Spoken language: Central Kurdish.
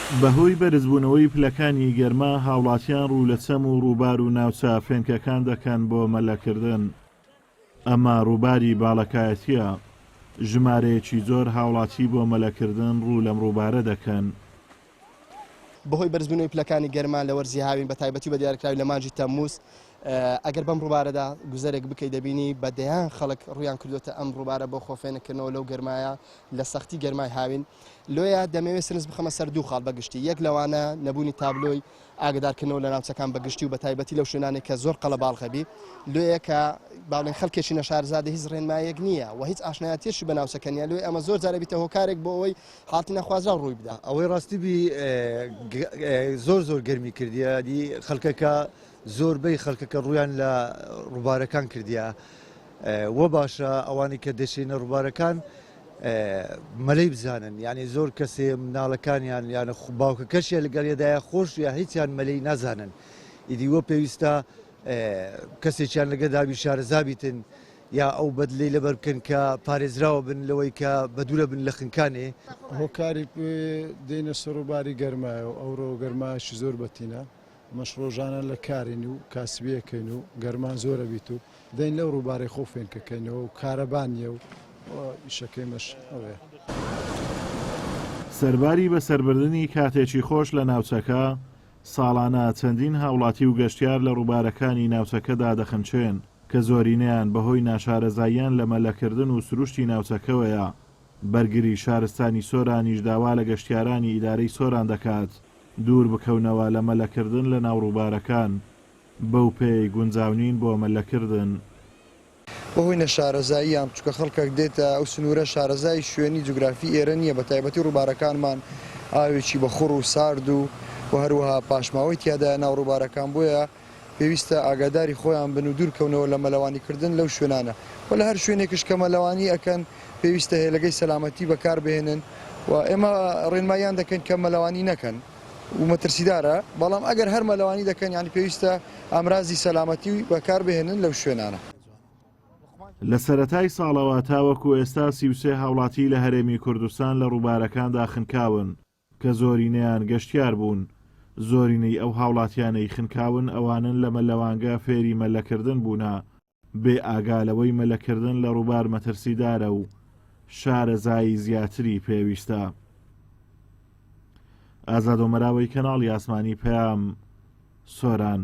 بەهۆی بەرزبوونەوەی پلەکانی گەرما هاوڵاتیان ڕوو لە چەم و ڕووبار و ناوچە فێنکەکان دەکەن بۆ مەلەکردن. ئەمە ڕووباری باڵەکایەتییە، ژمارەیەکی زۆر هاوڵاتی بۆ مەلەکردن ڕوو لەم ڕووبارە دەکەن. بەهۆی بەرزبوونەوەی پلەکانی گەرما لە وەرزی هاوین بە تایبەتی و بە دیارکراوی لە مانگی تەمموز، ئەگەر بەم ڕووبارەدا گوزەرێک بکەیت دەبینی بە دەیان خەڵک ڕوویان کردووەتە ئەم ڕووبارە بۆ خۆفێنکردنەوە لەو گەرمایە لە سەختی گەرمای هاوین. لۆیە دەمەوێت سرنج بخەمە سەر دوو خاڵ بە گشتی، یەک لەوانە نەبوونی تابلۆی ئاگدارکردنەوە لە ناوچەکان بە گشتی و بە تایبەتی لەو شوێنانەی کە زۆر قەڵەباڵغە بی، لۆیە کە با بڵێین خەڵکێکی نەشارەزادە هیچ ڕێنمایەک نییە و هیچ ئاشنایەتیەکی بە ناوچەکە نییە، لۆیە ئەمە زۆر جار ئەبیتە هۆکارێک بۆ ئەوەی حاڵەتی نەخوازراو ڕووی بدا. ئەوەی ڕاستی بی زۆر زۆر گەرمی کردیە دی خەڵکەکە زۆربەی خەڵکەکە ڕوویان لە ڕووبارەکان کردیە وە باشە ئەوانەی کە دەچینە ڕووبارەکان مەلەی بزانن یعنی زۆر کەسێ مناڵەکانیان یانە باوکەکەشیە لەگەڵیدایە خۆش یا هیچیان مەلەی نازانن ئیدی وە پێویستە کەسێکیان لەگە دابی شارەزابیتن یا ئەو بەدلەی لەبەر بکەن کە پارێزراوە بن لەوەی کە بەدوورە بن لە خنکانێ. هۆکاری دێنە سەر و باری گەرمایە و ئەورۆ گەرمایەکی زۆر بەتینە ئەمەش ڕۆژانە لە کارین و کاسبیەکەین و گەرما زۆرە بیت و دەین لەو ڕووبارەی خۆ فێنکەکەینەوە و کارەبا نییە و ئیشەکەی مەش ئەوەیە. سەرباری بەسەربردنی کاتێکی خۆش لە ناوچەکە، ساڵانە چەندین هاوڵاتی و گەشتیار لە ڕووبارەکانی ناوچەکەدا دەخنکێن. کە زۆرینەیان بەهۆی ناشارەزاییان لە مەلەکردن و سروشتی ناوچەکەوەیە، بەرگری شارستانی سۆرانیش داوا لە گەشتیارانی ئیدارەی سۆران دەکات دوور بکەونەوە لە مەلەکردن لە ناو ڕووبارەکان، بەو پێیەی گونجاو نین بۆ مەلەکردن. بەهۆی نەشارەزاییان، چونکە خەڵکەک دێتە ئەو سنوورە شارەزای شوێنی جوگرافی ئێرە نییە، بەتایبەتی ڕووبارەکانمان ئاوێکی بەخوڕ و سارد و و هەروەها پاشماوەی تیادایە ناو ڕووبارەکان، بۆیە پێویستە ئاگاداری خۆیان بن و دوورکەونەوە لە مەلەوانی کردن لەو شوێنانە و لە هەر شوێنێکش کە مەلەوانی ئەکەن پێویستە هێلەگەی سەلامەتی بەکار بهێنن و ئێمە ڕێنماییان دەکەین کە مەلەوانی نەکەن و مەترسیدارە بەڵام ئەگەر هەر مەلەوانی دەکەن یانی پێویستە ئامرازی سەلامەتی بەکار بهێنن لەو شوێنانە. لە سەرەتای ساڵەوە تاوەکو ئێستا 33 هاوڵاتی لە هەرێمی کوردستان لە ڕووبارەکاندا خنکاون. کە زۆرینەیان گەشتیار بوون، زۆرینەی ئەو هاوڵاتیانەی خنکاون ئەوانەن لە مەلەوانگە فێری مەلەکردن بوونە، بێ ئاگا لەوەی مەلەکردن لە ڕووبار مەترسیدارە و شارەزایی زیاتری پێویستە. ئازاد ئۆمەراوەی کەناڵی ئاسمانی پەیام، سۆران.